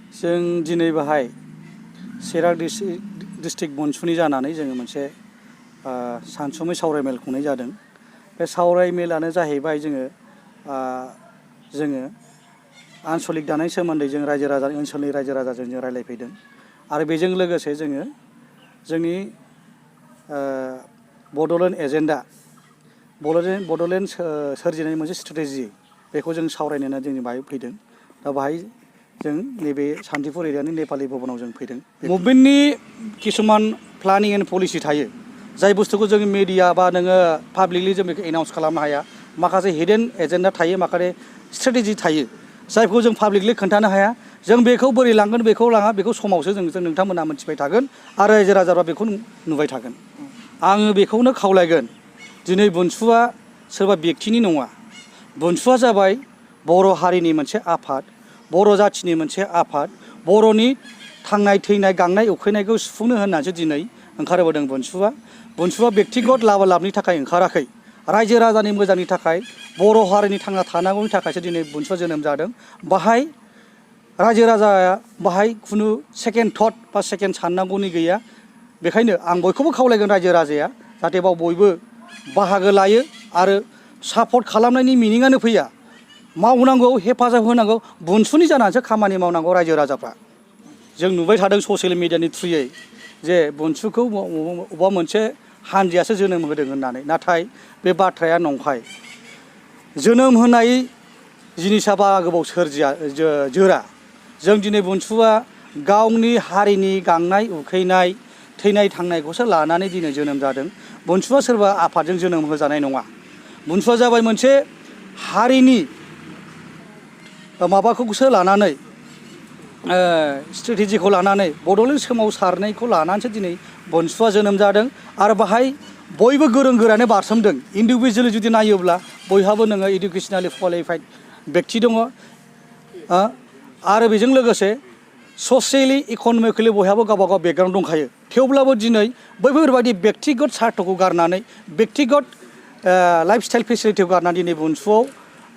जों दिनै बाहाय चिरां डिस्ट्रिक्ट बनसुनि जानानै जोङो मोनसे सानसुमै सावरायमेल खुंनाय जादों। बे सावरायमेलानो जाहैबाय जोङो आनसलिक दानायनि सोमोन्दै जों ओनसोलनि रायजो राजाजों जों रायज्लायफैदों आरो बेजों लोगोसे जोङो जोंनि बड'लेण्ड एजेन्डा बड'लेण्ड सोरजिनायनि मोनसे स्ट्रेटेजि बेखौ जों सावरायनो जोंनि बाहाय फैदों। दा बाहाय जों नैबे सान्तिपुर एरियानि नेपालि भबनाव जों फैदों। मुभमेन्टनि किसुमान प्लानिं एन्ड पलिसि थायो, जाय बुस्थुखौ जों मिडिया बा नोङो पाब्लिकलि जों बेखौ एनाउन्स खालामनो हाया। माखासे हिडेन एजेन्डा थायो, माखासे स्ट्रेटेजि थायो, जायखौ जों पाब्लिकलि खोन्थानो हाया। जों बेखौ बोरै लांगोन बेखौ लाङा, बेखौ समावसो जों नोंथांमोना मोनथिबाय थागोन आरो रायजो राजाफ्रा बेखौ नुबाय थागोन। आङो बेखौनो खावलायगोन, दिनै बनसुआ सोरबा बेक्तिनि नङा। बनसुआ जाबाय बर' हारिनि मोनसे आफाद, बर' जाथिनि मोनसे आफाद, बर'नि थांनाय थैनाय गांनाय उखैनायखौ सुफुंनो होननानैसो दिनै ओंखारबोदों बनसुआ। बनसुआ बेक्तिगत लाभालाबनि थाखाय ओंखाराखै, रायजो राजानि मोजांनि थाखाय, बर' हारिनि थांना थानांगौनि थाखायसो दिनै बनसुआ जोनोम जादों। बाहाय रायजो राजाया बाहाय खुनु सेकेन्ड थट बा सेकेन्ड साननांगौनि गैया। बेखायनो आं बयखौबो खावलायगोन रायजो राजाया जाहाथे बाव बयबो बाहागो लायो आरो सापर्ट खालामनायनि मिनिङानो फैया, मावनांगौ, हेफाजाब होनांगौ, बनसुनि जानानैसो खामानि मावनांगौ रायजो राजाफ्रा। जों नुबाय थादों ससियेल मिडियानि थ्रुयै जे बनसुखौ अबेबा मोनसे हानजायासो जोनोम होदों होननानै, नाथाय बे बाथ्राया नंखाय। जोनोम होनाय जिनिसा बारा गोबाव जोरा। जों दिनै बनसुआ गावनि हारिनि गांनाय उखैनाय थैनाय थांनायखौसो लानानै दिनै जोनोम जादों। बनसुआ सोरबा आफादजों जोनोम होजानाय नङा। बनसुआ जाबाय मोनसे हारिनि माबाखौसो लानानै, स्ट्रेटेजिखौ लानानै, बड'लेण्ड सोमावसारनायखौ लानानैसो दिनै बनसुआ जोनोम जादों। आरो बाहाय बयबो गोरों गोरायानो बारसोमदों। इन्डिभिजुवेलि जुदि नायोब्ला बयहाबो नोङो इडुकेसनेलि क्वालिफाइड बेक्ति दङ, आरो बेजों लोगोसे ससियेलि इक'नमिकेलि बयहाबो गावबा गाव बेकग्राउन्ड दंखायो। थेवब्लाबो दिनै बैफोरबायदि बेक्तिगत सार्थखौ गारनानै, बेक्तिगत लाइफ स्टाइल फेसिलिटिखौ गारनानै दिनै बनसुआव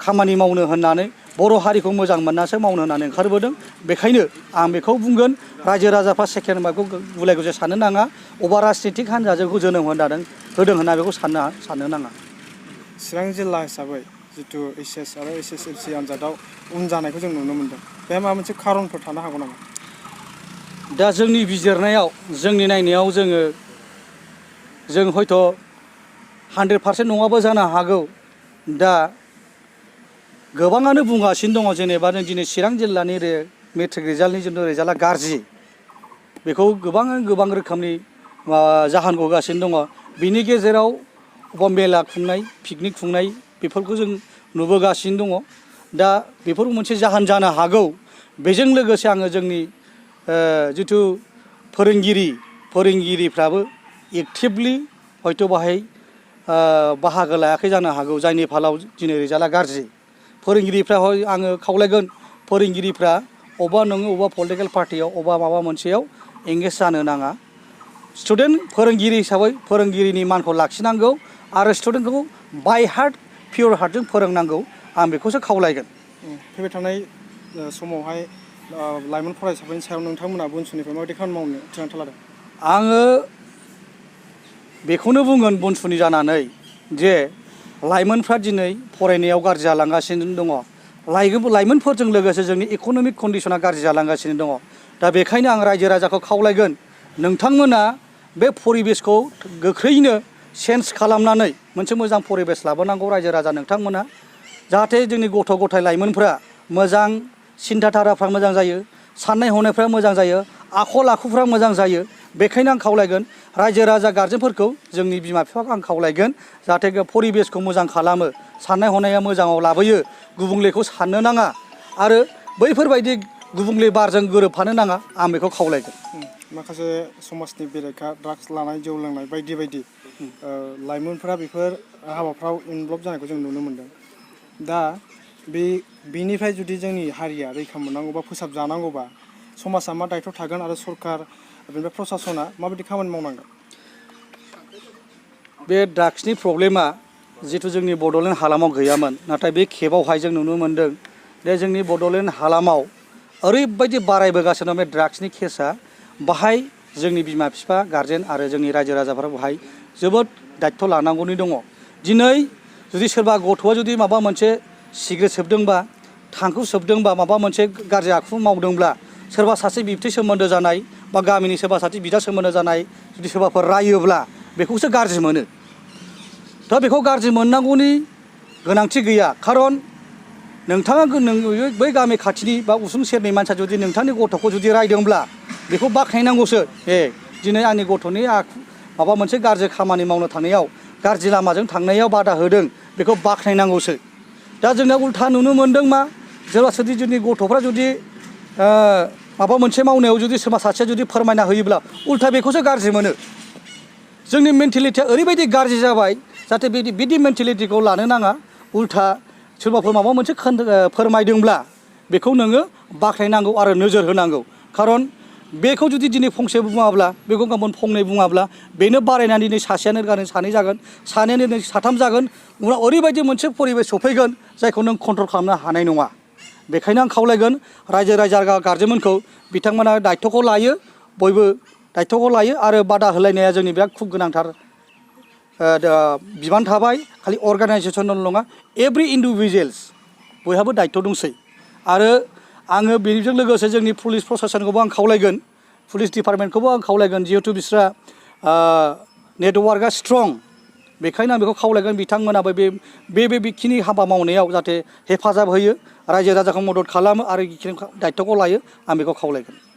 खामानि मावनो होननानै, बर' हारिखौ मोजां मोननासो मावनो होननानै ओंखारबोदों। बेखायनो आं बेखौ बुंगोन, रायजो राजाफ्रा सेकेन्ड मार्कखौ गुलाय गुजाय साननो नाङा, अबा राजनितिक हान्जाजों जोनोम होदों होनना बेखौ साननो नाङा। चिरां जिल्ला हिसाबै जिथु HS आरो SSLC आनजादाव उन जानायखौ जों नुनो मोन्दों, बे माबा मोनसे खारनफोर थानो हागौ नामा? दा जोंनि बिजिरनायाव, जोंनि नायनायाव जों हयथ' 100% नङाबो जानो हागौ। दा गोबाङानो बुंगासिनो दङ, जेनेबा जों दिनै चिरां जिल्लानि मेट्रिक रिजाल्टनि जिथु रिजाल्टआ गाज्रि, बेखौ गोबां रोखोमनि जाहोनखौ होगासिनो दङ। बिनि गेजेराव अबेबा मेला खुंनाय, पिकनिक खुंनाय, बेफोरखौ जों नुबोगासिनो दङ। दा बेफोर मोनसे जाहोन जानो हागौ। बेजों लोगोसे आङो जोंनि जिथु फोरोंगिरिफ्राबो एक्टिभलि हयथ' बाहाय बाहागो लायाखै जानो हागौ, जायनि फालाव दिनै रिजाल्टआ गाज्रि। फोरोंगिरिफ्रा आङो खावलायगोन, फोरोंगिरिफ्रा अबेबा पलिटिकेल पार्टियाव अबेबा माबा मोनसेयाव एंगेज जानो नाङा। स्टुडेन्ट फोरोंगिरि हिसाबै फोरोंगिरिनि मानखौ लाखिनांगौ आरो स्टुडेन्टखौ बाय हार्ट पियर हार्टजों फोरोंनांगौ, आं बेखौसो खावलायगोन। फैबाय थानाय समावहाय लाइमोन फरायसाफोरनि सायाव नोंथांमोना बनसुनिफ्राय माबायदि खामानि मावनो थिरांथा लादों? आङो बेखौनो बुंगोन बनसुनि जानानै जे लाइमोनफ्रा दिनै फरायनायाव गाज्रि जालांगासिनो दङ। लाइमोनफोरजों लोगोसे जोंनि इक'नमिक कन्डिसना गाज्रि जालांगासिनो दङ। दा बेखायनो आं रायजो राजाखौ खावलायगोन, नोंथांमोना बे परिबेसखौ गोख्रैनो चेन्ज खालामनानै मोनसे मोजां परिबेस लाबोनांगौ रायजो राजा नोंथांमोना, जाहाथे जोंनि गथ' गथाय लाइमोनफ्रा मोजां, सिन्था धाराफ्रा मोजां जायो, साननाय हनायफ्रा मोजां जायो, आखल आखुफ्रा मोजां जायो। बेखायनो आं खावलायगोन रायजो राजा गारजेनफोरखौ, जोंनि बिमा बिफाखौ आं खावलायगोन, जाहाथे परिबेसखौ मोजां खालामो, साननाय हनाया मोजाङाव लाबोयो, गुबुंलेखौ साननो नाङा आरो बैफोरबायदि गुबुंले बारजों गोरोबफानो नाङा, आं बेखौ खावलायगोन। माखासे समाजनि बेरेखा ड्राग्स लानाय, जौ लोंनाय बायदि बायदि लाइमोनफोरा बेफोर हाबाफ्राव इनभल्भ जानायखौ जों नुनो मोन्दों। दा बेनिफ्राय जुदि जोंनि हारिया रैखा मोननांगौबा फोसाबजानांगौबा समाजा मा दायथ' थागोन आरो सरकार बेनिफ्राय प्रसासना माबायदि खामानि मावनांगोन? बे ड्राग्सनि प्रब्लेमा जिथु जोंनि बड'लेण्ड हालामाव गैयामोन, नाथाय बे खेबावहाय जों नुनो मोन्दों जे जोंनि बड'लेण्ड हालामाव ओरैबायदि बारायबोगासिनो बे ड्राग्सनि केसा बाहाय जोंनि बिमा बिफा गारजेन आरो जोंनि रायजो राजाफोरा बाहाय जोबोद दायथ' लानांगौनि दङ दिनै जुदि सोरबा गथ'आ जुदि माबा मोनसे सिगारेट सोबदोंबा थांखु सोबदोंबा माबा मोनसे गाज्रि आखु मावदोंब्ला सोरबा सासे बिबथै सोमोन्दो जानाय बा गामिनि सोरबा सासे बिदा सोमोन्दो जानाय जुदि सोरबाफोर रायोब्ला बेखौसो गाज्रि मोनो दा बेखौ गाज्रि मोननांगौनि गोनांथि गैया खारन नोंथाङा बै गामि खाथिनि बा उसुं सेरनि मानसिया जुदि नोंथांनि गथ'खौ जुदि रायदोंब्ला बेखौ बाख्नायनांगौसो दिनै आंनि गथ'नि माबा मोनसे गाज्रि खामानि मावनो थांनायाव गाज्रि लामाजों थांनायाव बादा होदों बेखौ बाख्नायनांगौसो दा जोंना उल्था नुनो मोन्दों मा सोरबा सोरदि जुदि गथ'फ्रा जुदि माबा मोनसे मावनायाव जुदि सोरबा सासेया जुदि फोरमायना होयोब्ला उल्था बेखौसो गाज्रि मोनो जोंनि मेन्टेलिटिया ओरैबायदि गाज्रि जाबाय जाहाथे बिदि मेन्टेलिटिखौ लानो नाङा उल्था सोरबाफोर माबा मोनसे फोरमायदोंब्ला बेखौ नोङो बाख्नायनांगौ आरो नोजोर होनांगौ खारन बेखौ जुदि दिनै फंसे बुङाब्ला बेखौ गाबोन फंनै बुङाब्ला बेनो बारायनानै दिनै सासेयानो गाबोन सानै जागोन सानैयानो दिनै साथाम जागोन उनाव ओरैबायदि मोनसे परिबेस सफैगोन जायखौ नों कन्ट्रल खालामनो हानाय नङा बेखायनो आं खावलायगोन रायजो राजा गारजेनमोनखौ बिथांमोना दायथ'खौ लायो बयबो दायथ'खौ लायो आरो बादा होलायनाया जोंनि बिराद खुब गोनांथार बिबान थाबाय खालि अर्गानाइजेसनल' नङा एभ्रि इन्डिभिजुवेल्स बयहाबो दायथ' दंसै आरो आङो बेजों लोगोसे जोंनि पुलिस प्रसासनखौबो आं खावलायगोन पुलिस डिपार्टमेन्टखौबो आं खावलायगोन जिहेथु बिस्रा नेटवार्कआ स्ट्रं बेखायनो आं बेखौ खावलायगोन बिथांमोनाबो बेखिनि हाबा मावनायाव जाहाथे हेफाजाब होयो रायजो राजाखौ मदद खालामो आरो दायथ'खौ लायो आं बेखौ खावलायगोन